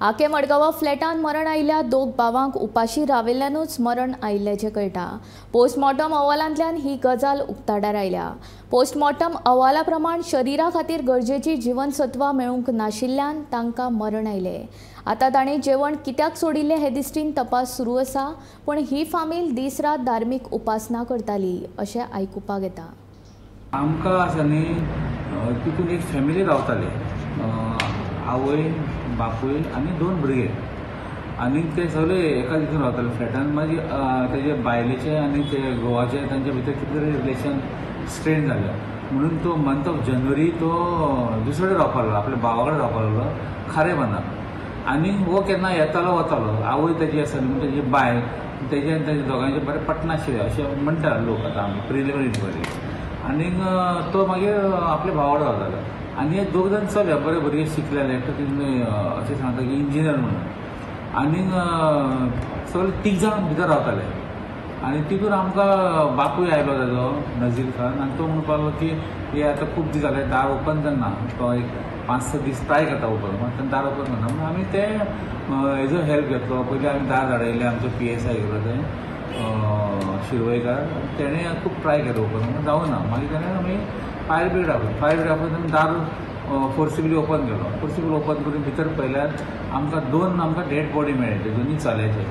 आके मडगांवा फ्लॅटान मरण आयिल्ल्या दोग भावांक उपाशी राविल्ल्यानूच मरण आयिल्ल्याचें कळटा. पोस्टमॉर्टम अहवालांतल्यान ही गजाल उक्ताडार आयल्या. पोस्टमॉर्टम अहवाला प्रमाण शरिरा खातीर गरजेची जिवनसत्वां मेळूंक नाशिल्ल्यान तांकां मरण आयलें. आतां तांणी जेवण कित्याक सोडिल्लें हे दिश्टीन तपास सुरू आसा, पूण ही फामील दीस रात धार्मीक उपासना करताली अशें आयकुपाक येता. आमकां आसा न्ही तितून एक फॅमिली रावताली, आवय बापूय आनी दोन भुरगे, आनी ते सगळे एका तितून रावताले फ्लॅटान. मागीर तेजे बायलेचे आनी ते घोवाचे तांच्या भितर कितें तरी रिलेशन स्ट्रेन जालें म्हणून तो मंथ ऑफ जानेवारी तो दुसरे कडेन रावपाक लागलो, आपल्या भावा कडेन रावपाक लागलो खारेबांदार. आनी हो केन्ना येतालो वतालो. आवय तेजी आसा न्ही, तेजी बायल तेजे आनी तेजे दोगांयचें बरें पटनाशिल्लें अशें म्हणटा लोक आतां आमी प्रिलिमिनरी इन्क्वायरी. आनीक तो मागीर आपल्या भावा कडेन रावतालो. आनी हे दोग जाण चले बरे भुरगे शिकलेले, एकटो तितून अशें सांगता की इंजिनियर म्हणून. आनीक सगळे तीग जाण भितर रावताले. आनी तितून आमकां बापूय आयलो ताजो नजीर खान, आनी तो म्हणपाक लागलो की हे आतां खूब दीस जाले दार ओपन जायना, तो एक 5-6 दीस ट्राय करता ओपन, मागीर दार ओपन जायना म्हणून आमी ते हेजो हेल्प घेतलो. पयलीं आमी दार धाडयलें, आमचो PSI गेलो ते शिरवयकार, तेणें खूब ट्राय केलो ओपन, म्हणून जावना. मागीर तेणें आमी फायर ब्रिगेड आपयली, फायर ब्रिगेड आपयली आमी दार फोर्सिबली ओपन केलो. फोर्सिबली ओपन करून भितर पळयल्यार आमकां दोन आमकां डेड बॉडी मेळ्ळे, दोनूय चल्याचे.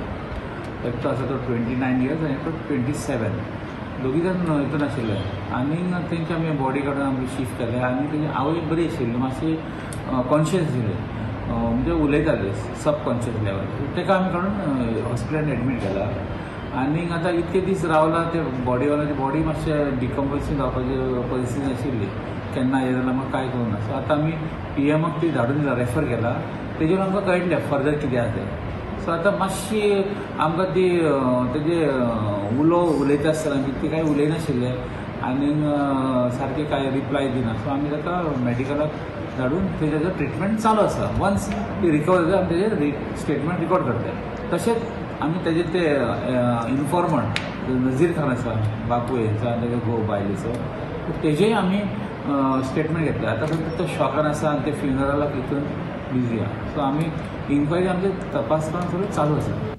एकटो आसा तो 29 इयर्स आनी एकटो 27, दोगी जाण हितून आशिल्ले. आनी तेंची आमी बॉडी काडून आमी शिफ्ट केले. आनी तेजी आवय बरी आशिल्ली, मातशी कॉन्शियस आशिल्ली, म्हणजे उलयताली सबकॉन्शियस लेवल. ताका आमी काडून हॉस्पिटलान एडमीट केला. आनी आतां इतके दीस रावला ते बॉडीवाल्याची बॉडी मातशें डिकम्पोजींग जावपाची परिस्थिती आशिल्ली, केन्ना हें जाल्यार मागीर कांय करूं ना. सो आतां आमी PMक ती धाडून दिला, रेफर केला, तेजेर आमकां कळटलें फर्दर कितें आसा तें. सो आतां मातशी आमकां ती तेजे उलयता आसतना ती कांय उलयनाशिल्लें आनी सारकें कांय रिप्लाय दिना. सो आमी ताका मॅडिकलाक धाडून तेजें ट्रिटमेंट चालू आसा. वन्स ती रिकवर जाता आमी तेजें स्टेटमेंट रिकॉर्ड करतले. तशेंच आमी तेजे ते इन्फॉर्मंट नजीर खान आसा, बापूय हेंचो आनी तेजो घोव बायलेचो, तेजेय आमी स्टेटमेंट घेतले. आतां फक्त तो शॉकान आसा आनी ते फ्युनरलाक हितून बिजी आसा. सो आमी इन्क्वायरी आमचे तपास करून सगळें चालू आसा.